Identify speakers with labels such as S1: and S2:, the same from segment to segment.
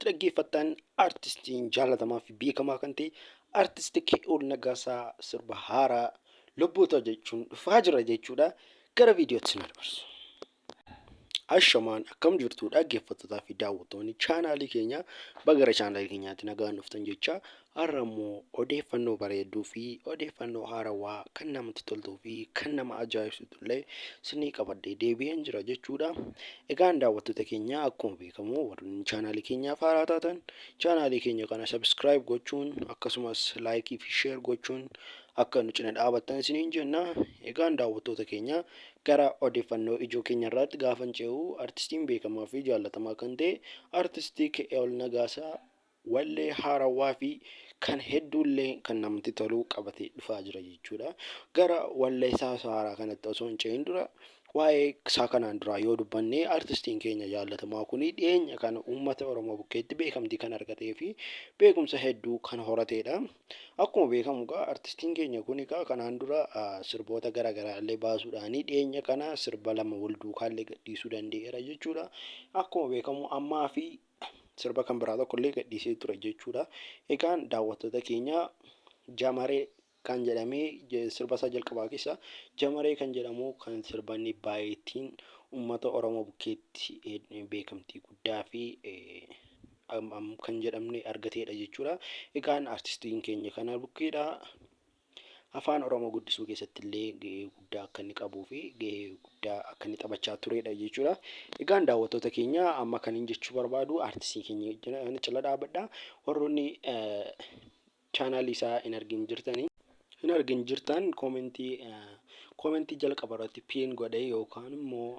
S1: sirriitti dhaggeeffattan artistiin jaalatamaa fi beekamaa kan ta'e artisti Ke'ool Nagaasaa sirba haaraa lubbuu ta'u jechuun dhufaa jira jechuudha. Gara viidiyootti sin dabarsu. Ashamaan akkam jirtu dhaggeeffattootaa fi daawwattoonni chaanaalii keenya bagara chaanaalii keenyaatti nagaan dhuftan jecha har'a immoo odeeffannoo bareedduu fi odeeffannoo haarawaa kan namatti toltuu fi kan nama ajaa'ibsiisu illee sinii qabadhee deebi'een jira jechuudha. Egaan daawwattoota keenya akkuma beekamu warroonni chaanaalii keenyaaf haaraa taatan chaanaalii keenya kana subscribe gochuun akkasumas laayikii fi share gochuun akka nu cina dhaabattan isiniin jenna. Egaan daawwattoota keenya gara odeeffannoo ijoo keenya irraatti gaafan ce'u artistiin beekamaa fi jaallatamaa kan ta'e artistii Ke'eol Nagaasaa wallee haarawaa fi kan hedduullee kan namatti tolu qabatee dhufaa jira jechuudha. Gara wallee isaa haaraa kanatti osoo hin ce'in dura waa'ee isaa kanaan duraa yoo dubbanne artistiin keenya jaallatamaa kun dhiyeenya kana uummata Oromoo bukkeetti beekamtii kan argatee fi beekumsa hedduu kan horateedha. Akkuma beekamu egaa artistiin keenya kun egaa kanaan dura sirboota gara garaa illee baasuudhaan dhiyeenya kana sirba lama wal duukaa illee gadhiisuu danda'eera jechuudha. Akkuma beekamu ammaa fi sirba kan biraa tokko illee gadhiisee ture jechuudha. Egaan daawwattoota keenya Jamaree kan jedhamee sirba isaa jalqabaa keessa Jamaree kan jedhamu kan sirbanni baay'ee ittiin uummata Oromoo bukkeetti beekamtii guddaa fi kan jedhamne argateedha jechuudha. Egaan artistiin keenya kana bukkeedha. Afaan Oromoo guddisuu keessatti illee gahee guddaa akka inni qabuu fi gahee guddaa akka inni taphachaa turedha jechuudha. Egaan daawwattoota keenya amma kan inni jechuu barbaadu artistii keenya cina dhaabadha. Warroonni chaanaalii isaa hin argin jirtanii hin argin jirtan koomentii jalqaba irratti pin godhee yookaan immoo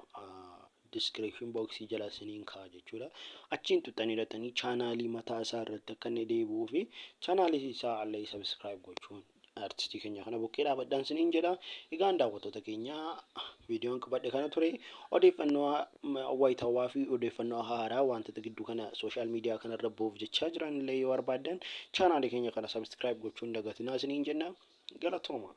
S1: description box jala isiniin kaa'a jechuudha. Achiin tuxxanii hidhatanii chaanaalii mataa isaa irratti akka inni deebi'uu fi chaanaalii isaa illee subscribe gochuun artistii keenya kana bukkee dhaabadhaan isiniin jedha. Egaan daawwattoota keenya viidiyoon qabadhe kana ture odeeffannoo wayitaawaa fi odeeffannoo haaraa wantoota gidduu kana sooshaal miidiyaa kanarra bu'uuf jechaa jiran illee yoo barbaaddan chaanaalii keenya kana subscribe gochuun dagatinaa isiniin jenna. Galatooma.